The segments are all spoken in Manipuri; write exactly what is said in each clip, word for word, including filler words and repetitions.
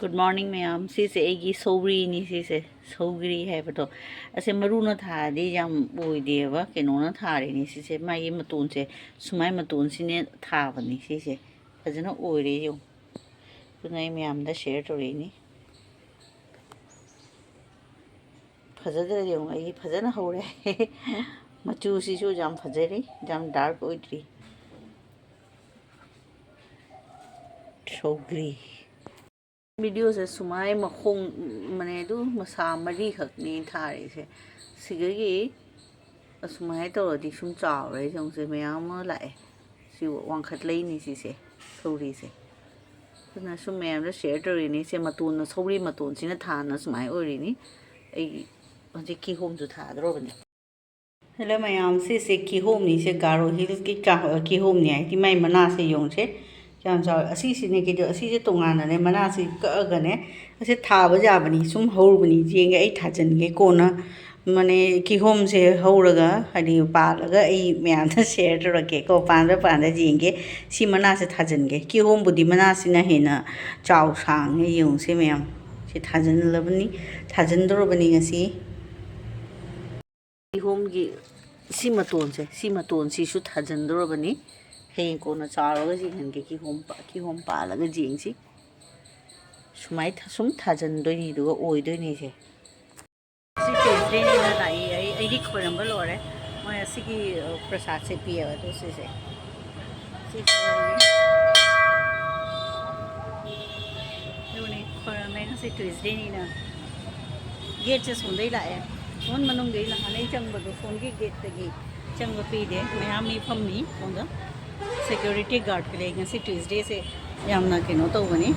Good morning, ꯃꯌꯥꯝ꯫ ꯁꯤꯁꯦ ꯑꯩꯒꯤ ꯁꯧꯒ꯭ꯔꯤꯅꯤ꯫ ꯁꯤꯁꯦ ꯁꯧꯒ꯭ꯔꯤ ꯍꯥꯏꯕꯗꯣ, ꯑꯁꯦ ꯃꯔꯨꯅ ꯊꯥꯔꯗꯤ ꯌꯥꯝ ꯑꯣꯏꯗꯦꯕ, ꯀꯩꯅꯣꯅ ꯊꯥꯔꯤꯅꯤ꯫ ꯁꯤꯁꯦ ꯃꯥꯒꯤ ꯃꯇꯣꯟꯁꯦ, ꯁꯨꯃꯥꯏ ꯃꯇꯣꯟꯁꯤꯅ ꯊꯥꯕꯅꯤ꯫ ꯁꯤꯁꯦ ꯐꯖꯅ ꯑꯣꯏꯔꯦ ꯌꯦꯡꯉꯨ꯫ ꯑꯗꯨꯅ ꯑꯩ ꯃꯌꯥꯝꯗ share ꯇꯧꯔꯛꯏꯅꯤ꯫ ꯐꯖꯗ꯭ꯔꯗꯤ ꯌꯦꯡꯉꯨ, ꯑꯩ ꯐꯖꯅ ꯍꯧꯔꯦ꯫ ꯃꯆꯨꯁꯤꯁꯨ ꯌꯥꯝ ꯐꯖꯔꯤ, ꯌꯥꯝ dark ꯑꯣꯏꯗ꯭ꯔꯤ꯫ ꯁꯧꯒ꯭ꯔꯤ꯫ Videoꯁꯦ ꯁꯨꯃꯥꯏ ꯃꯈꯣꯡ ꯃꯅꯦ ꯑꯗꯨ ꯃꯁꯥ ꯃꯔꯤꯈꯛꯅꯤ ꯊꯥꯔꯤꯁꯦ꯫ ꯁꯤꯗꯒꯤ ꯑꯁꯨꯃꯥꯏꯅ ꯇꯧꯔꯗꯤ ꯁꯨꯝ ꯆꯥꯎꯔꯦ꯫ ꯌꯦꯡꯉꯨꯁꯦ, ꯃꯌꯥꯝ ꯑꯃ ꯂꯥꯛꯑꯦ꯫ ꯁꯤ ꯋꯥꯡꯈꯠꯂꯛꯏꯅꯤ ꯁꯤꯁꯦ, ꯁꯧꯒ꯭ꯔꯤꯁꯦ꯫ ꯑꯗꯨꯅ ꯁꯨꯝ ꯃꯌꯥꯝꯗ share ꯇꯧꯔꯤꯅꯤ꯫ ꯁꯦ ꯃꯇꯣꯟꯅ, ꯁꯧꯒ꯭ꯔꯤ ꯃꯇꯣꯟꯁꯤꯅ ꯊꯥꯅ ꯁꯨꯃꯥꯏꯅ ꯑꯣꯏꯔꯤꯅꯤ꯫ ꯑꯩ ꯍꯧꯖꯤꯛ ꯀꯤꯍꯣꯝꯁꯨ ꯊꯥꯗꯧꯔꯕꯅꯤ꯫ Hello ꯃꯌꯥꯝ, ꯁꯤꯁꯦ ꯀꯤꯍꯣꯝꯅꯤ꯫ ꯁꯦ ꯒꯥꯔꯣ ꯍꯤꯜꯁꯀꯤ ꯀꯥ-, ꯀꯤꯍꯣꯝꯅꯤ ꯍꯥꯏꯗꯤ ꯃꯥꯏ ꯃꯅꯥꯁꯦ ꯌꯦꯡꯉꯨꯁꯦ꯫ ꯌꯥꯝ ꯆꯥꯎꯋꯦ꯫ ꯑꯁꯤꯁꯤꯅꯦ ꯀꯩꯗꯣ, ꯑꯁꯤꯁꯦ ꯇꯣꯉꯥꯟꯅꯅꯦ ꯃꯅꯥꯁꯤ ꯀꯛꯑꯒꯅꯦ, ꯑꯁꯤ ꯊꯥꯕ ꯌꯥꯕꯅꯤ꯫ ꯁꯨꯝ ꯍꯧꯔꯨꯕꯅꯤ꯫ ꯌꯦꯡꯒꯦ, ꯑꯩ ꯊꯥꯖꯤꯟꯒꯦ ꯀꯣꯟꯅ꯫ ꯃꯅꯦ ꯀꯤꯍꯣꯝꯁꯦ ꯍꯧꯔꯒ, ꯍꯥꯏꯗꯤ ꯄꯥꯜꯂꯒ ꯑꯩ ꯃꯌꯥꯝꯗ share ꯇꯧꯔꯛꯀꯦꯀꯣ꯫ ꯄꯥꯟꯕ꯭ꯔꯥ ꯄꯥꯟꯗ꯭ꯔꯥ ꯌꯦꯡꯒꯦ꯫ ꯁꯤ ꯃꯅꯥꯁꯦ ꯊꯥꯖꯤꯟꯒꯦ꯫ ꯀꯤꯍꯣꯝꯕꯨꯗꯤ ꯃꯅꯥꯁꯤꯅ ꯍꯦꯟꯅ ꯆꯥꯎ ꯁꯥꯡꯉꯦ꯫ ꯌꯦꯡꯉꯨꯁꯦ ꯃꯌꯥꯝ꯫ ꯁꯤ ꯊꯥꯖꯤꯜꯂꯕꯅꯤ, ꯊꯥꯖꯤꯟꯗꯧꯔꯕꯅꯤ ꯉꯁꯤ꯫ ꯀꯤꯍꯣꯝꯒꯤ ꯁꯤ ꯃꯇꯣꯟꯁꯦ, ꯁꯤ ꯃꯇꯣꯟꯁꯤꯁꯨ ꯊꯥꯖꯤꯟꯗꯧꯔꯕꯅꯤ꯫ ꯍꯌꯦꯡ ꯀꯣꯟꯅ ꯆꯥꯎꯔꯒ ꯌꯦꯡꯍꯟꯒꯦ꯫ ꯀꯤꯍꯣꯝ ꯄ-, ꯀꯤꯍꯣꯝ ꯄꯥꯜꯂꯒ ꯌꯦꯡꯁꯤ꯫ ꯁꯨꯃꯥꯏ ꯊ-, ꯁꯨꯝ ꯊꯥꯖꯤꯟꯗꯣꯏꯅꯤ, ꯑꯗꯨꯒ ꯑꯣꯏꯗꯣꯏꯅꯤꯁꯦ꯫ ꯁꯤ Tuesdayꯅꯤꯅ ꯂꯥꯛꯏ꯫ ꯑꯩ, ꯑꯩꯗꯤ ꯈꯣꯏꯔꯝꯕ ꯂꯣꯏꯔꯦ꯫ ꯃꯣꯏ ꯑꯁꯤꯒꯤ, ꯑ, ꯄ꯭ꯔꯁꯥꯗꯁꯦ ꯄꯤꯌꯦꯕ꯫ ꯑꯗꯨ ꯁꯤꯁꯦ꯫ ꯁꯤ ꯈꯣꯏꯔꯝꯃꯦ꯫ ꯑꯗꯨꯅꯦ, ꯈꯣꯏꯔꯝꯃꯦ꯫ ꯉꯁꯤ Tuesdayꯅꯤꯅ꯫ Gateꯁꯦ ꯁꯣꯝꯗꯩ ꯂꯥꯛꯑꯦ꯫ ꯁꯣꯝ ꯃꯅꯨꯡꯗꯩ ꯅꯍꯥꯟ ꯑꯩ ꯆꯪꯕꯗꯣ ꯁꯣꯝꯒꯤ gateꯇꯒꯤ ꯆꯪꯕ ꯄꯤꯗꯦ꯫ ꯃꯌꯥꯝ ꯃꯤ ꯐꯝꯃꯤ ꯁꯣꯝꯗ꯫ Security guardꯀ ꯂꯩ꯫ ꯉꯁꯤ Tuesdayꯁꯦ ꯌꯥꯝꯅ ꯀꯩꯅꯣ ꯇꯧꯕꯅꯤ꯫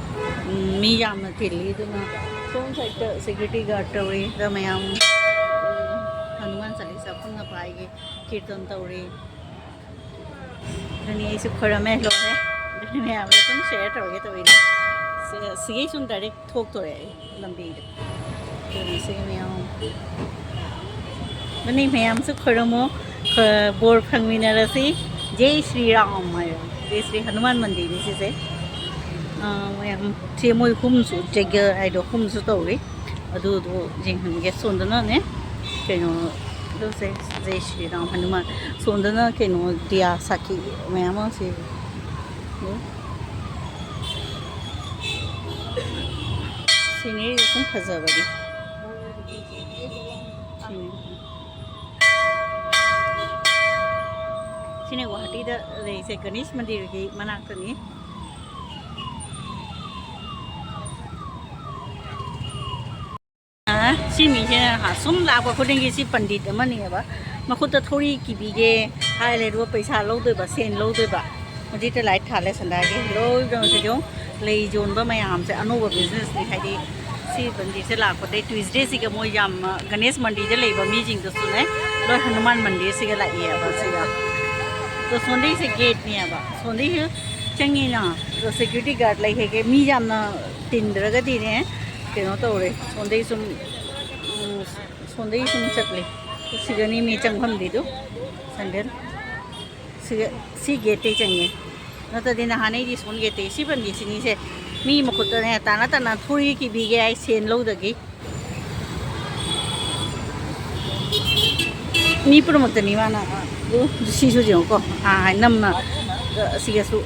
ꯎꯝ, ꯃꯤ ꯌꯥꯝꯅ ꯇꯤꯜꯂꯤ꯫ ꯑꯗꯨꯅ ꯁꯣꯝ sideꯇ security guard ꯇꯧꯔꯤ꯫ ꯑꯗ ꯃꯌꯥꯝ, ꯎꯝ, ꯍꯅꯨꯃꯥꯟ ꯆꯥꯂꯤꯁꯥ ꯄꯨꯟꯅ ꯄꯥꯏꯒꯦ꯫ ꯀꯤꯔꯇꯟ ꯇꯧꯔꯤ꯫ ꯑꯗꯨꯅꯤ ꯑꯩꯁꯨ ꯈꯣꯏꯔꯝꯃꯦ, ꯂꯣꯏꯔꯦ꯫ ꯑꯗꯨꯅꯤ ꯃꯌꯥꯝꯒ ꯁꯨꯝ share ꯇꯧꯔꯒꯦ ꯇꯧꯔꯤꯅꯤ꯫ ꯁꯤ-, ꯁꯤꯒꯤ ꯁꯨꯝ direct ꯊꯣꯛꯇꯣꯔꯦ ꯑꯩ ꯂꯝꯕꯤꯗ꯫ ꯑꯗꯨꯅꯤ ꯁꯤꯒꯤ ꯃꯌꯥꯝ꯫ ꯑꯗꯨꯅꯤ ꯃꯌꯥꯝꯁꯨ ꯈꯣꯏꯔꯝꯃꯣ, ꯈ-, ꯕꯣꯔ ꯐꯪꯃꯤꯟꯅꯔꯁꯤ꯫ ꯖꯩ ꯁ꯭ꯔꯤ ꯔꯥꯝ ꯍꯥꯏꯌꯣ꯫ ꯖꯩ ꯁ꯭ꯔꯤ ꯍꯅꯨꯃꯥꯟ ꯃꯟꯗꯤꯔꯅꯤ ꯁꯤꯁꯦ꯫ ꯑꯥ, ꯃꯌꯥꯝ ꯆꯦ ꯃꯣꯏ ꯍꯨꯝꯁꯨ, ꯖꯒ꯭ꯌ ꯍꯥꯏꯗꯣ ꯍꯨꯝꯁꯨ ꯇꯧꯔꯤ꯫ ꯑꯗꯨꯗꯣ ꯌꯦꯡꯍꯟꯒꯦ꯫ ꯁꯣꯝꯗꯅꯅꯦ ꯀꯩꯅꯣ, ꯑꯗꯨꯁꯦ ꯖꯩ ꯁ꯭ꯔꯤ ꯔꯥꯝ ꯍꯅꯨꯃꯥꯟ꯫ ꯁꯣꯝꯗꯅ ꯀꯩꯅꯣ, ꯗꯤꯌꯥ ꯁꯥꯈꯤ ꯃꯌꯥꯝ ꯑꯃ ꯁꯤ꯫ ꯁꯤꯅꯔꯤꯁꯦ ꯁꯨꯝ ꯐꯖꯕꯅꯤ꯫ ꯁꯤꯅꯤ꯫ ꯁꯤꯅ ꯒꯨꯋꯥꯍꯥꯇꯤꯗ ꯂꯩꯔꯤꯁꯦ, ꯒꯅꯦꯁ ꯃꯟꯗꯤꯔꯒꯤ ꯃꯅꯥꯛꯇꯅꯤ꯫ ꯑ, ꯁꯤ ꯃꯤꯁꯦ ꯁꯨꯝ ꯂꯥꯛꯄ ꯈꯨꯗꯤꯡꯒꯤ ꯁꯤ ꯄꯟꯗꯤꯠ ꯑꯃꯅꯦꯕ, ꯃꯈꯨꯠꯇ ꯊꯧꯔꯤ ꯀꯤꯕꯤꯒꯦ ꯍꯥꯏꯔꯦ, ꯑꯗꯨꯒ ꯄꯩꯁꯥ ꯂꯧꯗꯣꯏꯕ, ꯁꯦꯟ ꯂꯧꯗꯣꯏꯕ꯫ ꯍꯧꯖꯤꯛꯇ ꯂꯥꯏꯠ ꯊꯥꯜꯂꯦ ꯁꯟꯗꯥꯒꯤ꯫ ꯂꯣꯏꯅ ꯁꯤꯁꯨ ꯂꯩ ꯌꯣꯟꯕ ꯃꯌꯥꯝꯁꯦ ꯑꯅꯧꯕ ꯕꯤꯖꯤꯅꯦꯁꯅꯤ꯫ ꯍꯥꯏꯗꯤ ꯁꯤ ꯄꯟꯗꯤꯠꯁꯦ ꯂꯥꯛꯄꯗꯩ ꯇ꯭ꯌꯨꯁꯗꯦꯁꯤꯒ ꯃꯣꯏ ꯌꯥꯝ, ꯒꯅꯦꯁ ꯃꯟꯗꯤꯔꯗ ꯂꯩꯕ ꯃꯤꯁꯤꯡꯗꯨꯁꯨꯅꯦ, ꯂꯣꯏ ꯍꯅꯨꯃꯥꯟ ꯃꯟꯗꯤꯔꯁꯤꯒ ꯂꯥꯛꯑꯦꯕ ꯁꯤꯒ꯫ ꯑꯗꯣ ꯁꯣꯟꯗꯩꯁꯦ ꯒꯦꯠꯅꯦꯕ꯫ ꯁꯣꯟꯗꯩꯁꯦ ꯆꯪꯉꯤꯅ, ꯑꯗꯣ ꯁꯦꯀ꯭ꯌꯨꯔꯤꯇꯤ ꯒꯥꯔꯗ ꯂꯩ ꯍꯦꯛ ꯍꯦꯛ꯫ ꯃꯤ ꯌꯥꯝꯅ ꯇꯤꯟꯗ꯭ꯔꯒꯗꯤꯅꯦ, ꯀꯩꯅꯣ ꯇꯧꯔꯦ꯫ ꯁꯣꯟꯗꯩ ꯁꯨꯝ, ꯎꯝ, ꯁꯣꯟꯗꯩ ꯁꯨꯝ ꯆꯠꯂꯦ꯫ ꯁꯤꯒꯅꯤ ꯃꯤ ꯆꯪꯐꯝꯗꯤꯗꯨ꯫ ꯁꯟꯗꯦꯜ꯫ ꯁꯤꯒ-, ꯁꯤ ꯒꯦꯠꯇꯩ ꯆꯪꯉꯦ꯫ ꯅꯠꯇ꯭ꯔꯗꯤ ꯅꯍꯥꯟꯅꯩꯗꯤ ꯁꯣꯝ ꯒꯦꯠꯇꯩ꯫ ꯁꯤ ꯄꯟꯗꯤꯠꯁꯤꯅꯤꯁꯦ ꯃꯤ ꯃꯈꯨꯠꯇꯅꯦ ꯇꯥꯅ ꯇꯥꯅ ꯊꯧꯔꯤ ꯀꯤꯕꯤꯒꯦ ꯍꯥꯏ ꯁꯦꯟ ꯂꯧꯗꯒꯤ꯫ ꯃꯤ ꯄꯨꯝꯅꯃꯛꯇꯅꯤ ꯃꯥꯅ꯫ ꯑꯗꯨ ꯁꯤꯁꯨ ꯌꯦꯡꯉꯨꯀꯣ꯫ ꯑꯥ, ꯍꯥꯏ ꯅꯝꯅ, ꯑꯁꯤꯒꯁꯨ꯫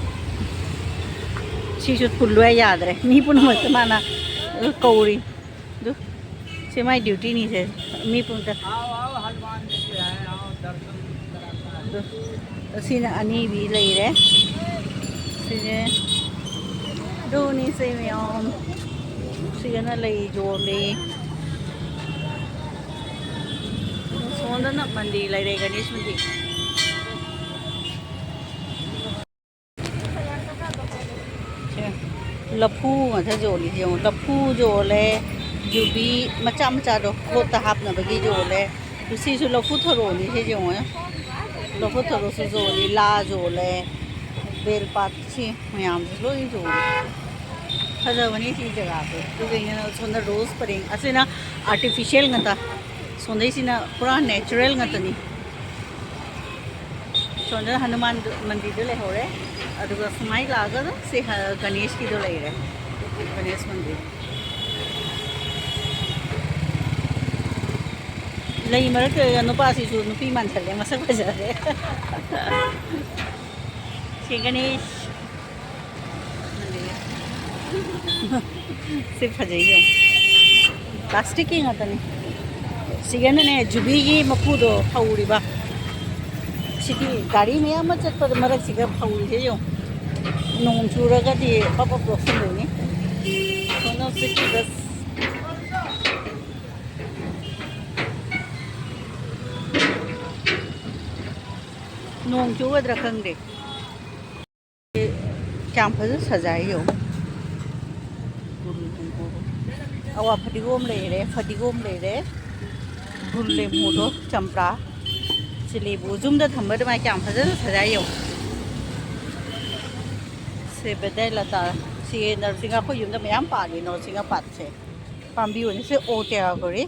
ꯁꯤꯁꯨ ꯄꯨꯜꯂꯨ ꯍꯥꯏ ꯌꯥꯗ꯭ꯔꯦ꯫ ꯃꯤ ꯄꯨꯝꯅꯃꯛꯇ ꯃꯥꯅ ꯀꯧꯔꯤ꯫ ꯑꯗꯨ ꯁꯤ ꯃꯥꯏ ꯗ꯭ꯌꯨꯇꯤꯅꯤꯁꯦ꯫ ꯃꯤ ꯄꯨꯝꯅꯃꯛꯇ꯫ आओ, आओ, हनुमान जी के हैं, आओ, दर्शन कराता है। ꯑꯗꯨ ꯁꯤꯅ ꯑꯅꯤꯕꯤ ꯂꯩꯔꯦ꯫ ꯁꯤꯁꯦ ꯑꯗꯨꯅꯤ ꯁꯤ ꯃꯌꯥꯝ꯫ ꯁꯤꯒꯅ ꯂꯩ ꯌꯣꯜꯂꯤ꯫ ꯁꯣꯝꯗꯅ ꯃꯟꯗꯤꯔ ꯂꯩꯔꯦ, ꯒꯅꯦꯁ ꯃꯟꯗꯤꯔ꯫ ꯁꯦ, ꯂꯐꯨ ꯉꯥꯛꯇ ꯌꯣꯜꯂꯤ ꯌꯦꯡꯉꯣ꯫ ꯂꯐꯨ ꯌꯣꯜꯂꯦ, ꯌꯨꯕꯤ ꯃꯆꯥ ꯃꯆꯥꯗꯣ ꯀꯣꯠꯇ ꯍꯥꯞꯅꯕꯒꯤ ꯌꯣꯜꯂꯦ꯫ ꯁꯤꯁꯨ ꯂꯐꯨ ꯊꯔꯣꯅꯤ, ꯁꯤ ꯌꯦꯡꯉꯣ꯫ ꯂꯐꯨ ꯊꯔꯣꯁꯨ ꯌꯣꯜꯂꯤ, ꯂꯥ ꯌꯣꯜꯂꯦ, ꯕꯦꯜ ꯄꯥꯠ, ꯁꯤ ꯃꯌꯥꯝꯁꯨ ꯂꯣꯏ ꯌꯣꯜꯂꯤ꯫ ꯐꯖꯕꯅꯤ ꯁꯤ ꯖꯒꯥꯁꯦ꯫ ꯑꯗꯨꯒ ꯁꯣꯝꯗ ꯔꯣꯁ ꯄꯔꯦꯡ, ꯑꯁꯤꯅ ꯑꯥꯔꯇꯤꯐꯤꯁꯦꯜ ꯉꯥꯛꯇ, ꯁꯣꯝꯗꯩꯁꯤꯅ ꯄꯨꯔꯥ ꯅꯦꯆꯔꯦꯜ ꯉꯥꯛꯇꯅꯤ꯫ ꯁꯣꯝꯗꯅ ꯍꯅꯨꯃꯥꯟ ꯃꯟꯗꯤꯔꯗ ꯂꯩꯍꯧꯔꯦ꯫ ꯑꯗꯨꯒ ꯁꯨꯃꯥꯏꯅ ꯂꯥꯛꯑꯒ ꯁꯤ ꯍ-, ꯒꯅꯦꯁꯀꯤꯗꯣ ꯂꯩꯔꯦ, ꯒꯅꯦꯁ ꯃꯟꯗꯤꯔ꯫ ꯂꯩ ꯃꯔꯛꯇ ꯅꯨꯄꯥꯁꯤꯁꯨ ꯅꯨꯄꯤ ꯃꯥꯟꯁꯜꯂꯦ, ꯃꯁꯛ ꯐꯖꯔꯦ꯫ ꯁꯤ ꯒꯅꯦꯁ꯫ ꯁꯤ ꯐꯖꯩ ꯌꯦꯡꯉꯨ꯫ ꯄ꯭ꯂꯥꯁꯇꯤꯛꯀꯤ ꯉꯥꯛꯇꯅꯤ꯫ ꯁꯤꯒꯅꯅꯦ ꯖꯨꯕꯤꯒꯤ ꯃꯀꯨꯗꯣ ꯐꯧꯔꯤꯕ꯫ ꯁꯤꯗꯤ ꯒꯥꯔꯤ ꯃꯌꯥꯝ ꯑꯃ ꯆꯠꯄꯗ ꯃꯔꯛꯁꯤꯗ ꯐꯧꯔꯤꯁꯦ ꯌꯦꯡꯉꯨ꯫ ꯅꯣꯡ ꯆꯨꯔꯒꯗꯤ ꯄꯞ ꯄꯞ ꯂꯧꯁꯤꯟꯗꯣꯏꯅꯤ꯫ ꯁꯣꯝꯅ ꯍꯧꯖꯤꯛꯀꯤ ꯕꯁ꯫ ꯅꯣꯡ ꯆꯨꯒꯗ꯭ꯔꯥ ꯈꯪꯗꯦ꯫ ꯀꯌꯥꯝ ꯐꯖꯅ ꯁꯖꯥꯏ ꯌꯦꯡꯉꯨ꯫ ꯑꯋꯥ ꯐꯗꯤꯒꯣꯝ ꯂꯩꯔꯦ, ꯐꯗꯤꯒꯣꯝ ꯂꯩꯔꯦ, ꯒꯨꯜ ꯂꯦꯃꯨꯗꯣ, ꯆꯝꯄ꯭ꯔꯥ, ꯆꯤꯂꯤꯕꯨ ꯌꯨꯝꯗ ꯊꯝꯕ ꯑꯗꯨꯃꯥꯏꯅ ꯀꯌꯥꯝ ꯐꯖꯅ ꯁꯖꯥꯏ ꯌꯦꯡꯉꯨ꯫ ꯁꯤ ꯕꯦꯗꯥꯏ ꯂꯇꯥ, ꯁꯤ ꯅꯔꯁꯤꯡ ꯑꯩꯈꯣꯏ ꯌꯨꯝꯗ ꯃꯌꯥꯝ ꯄꯥꯜꯂꯤ, ꯅꯔꯁꯤꯡ ꯄꯥꯠꯁꯦ꯫ ꯄꯥꯝꯕꯤ ꯑꯣꯏꯅ ꯁꯤ ꯑꯣ ꯇꯦꯌꯥꯒꯣꯔꯤ꯫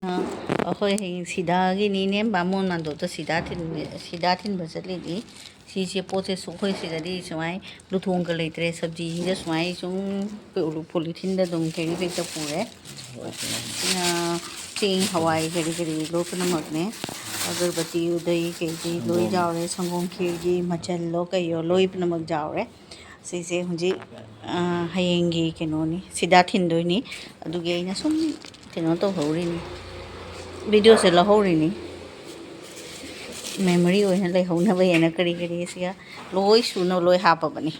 ꯑ, ꯑꯩꯈꯣꯏ ꯍꯌꯦꯡ ꯁꯤꯗꯥꯒꯤꯅꯤꯅꯦ, ꯕꯥꯃꯣꯟ ꯃꯥꯟꯗꯣꯞꯇ ꯁꯤꯗꯥ ꯊꯤꯟ-, ꯁꯤꯗꯥ ꯊꯤꯟꯕ ꯆꯠꯂꯤꯅꯤ꯫ ꯁꯤꯁꯦ ꯄꯣꯠꯁꯦ ꯁꯨ-, ꯑꯩꯈꯣꯏ ꯁꯤꯗꯗꯤ ꯁꯨꯃꯥꯏ ꯂꯨꯊꯣꯡꯒ ꯂꯩꯇ꯭ꯔꯦ, ꯁꯕꯖꯤꯁꯤꯡꯁꯦ ꯁꯨꯃꯥꯏ ꯁꯨꯝ ꯄꯣꯂꯤꯊꯤꯟꯗ ꯑꯗꯨꯝ ꯀꯦꯔꯤ ꯕꯦꯒꯇ ꯄꯨꯔꯦ꯫ ꯑ, ꯆꯦꯡ, ꯍꯋꯥꯏ, ꯀꯔꯤ ꯀꯔꯤ ꯂꯣꯏ ꯄꯨꯝꯅꯃꯛꯅꯦ꯫ ꯑꯒꯔꯕꯇꯤ, ꯎꯗꯩ, ꯀꯩꯗꯤ ꯂꯣꯏ ꯌꯥꯎꯔꯦ꯫ ꯁꯪꯒꯣꯝ ꯈꯤꯔꯒꯤ ꯃꯆꯜꯂꯣ ꯀꯩꯌꯣ ꯂꯣꯏ ꯄꯨꯝꯅꯃꯛ ꯌꯥꯎꯔꯦ꯫ ꯁꯤꯁꯦ ꯍꯧꯖꯤꯛ, ꯑ, ꯍꯌꯦꯡꯒꯤ ꯀꯩꯅꯣꯅꯤ, ꯁꯤꯗꯥ ꯊꯤꯟꯗꯣꯏꯅꯤ꯫ ꯑꯗꯨꯒꯤ ꯑꯩꯅ ꯁꯨꯝ ꯀꯩꯅꯣ ꯇꯧꯍꯧꯔꯤꯅꯤ, ꯚꯤꯗꯤꯑꯣꯁꯦ ꯂꯧꯍꯧꯔꯤꯅꯤ꯫ ꯃꯦꯃꯣꯔꯤ ꯑꯣꯏꯅ ꯂꯩꯍꯧꯅꯕ ꯍꯥꯏꯅ ꯀꯔꯤ ꯀꯔꯤ ꯁꯤꯒ ꯂꯣꯏ ꯁꯨꯅ ꯂꯣꯏ ꯍꯥꯞꯄꯕꯅꯤ꯫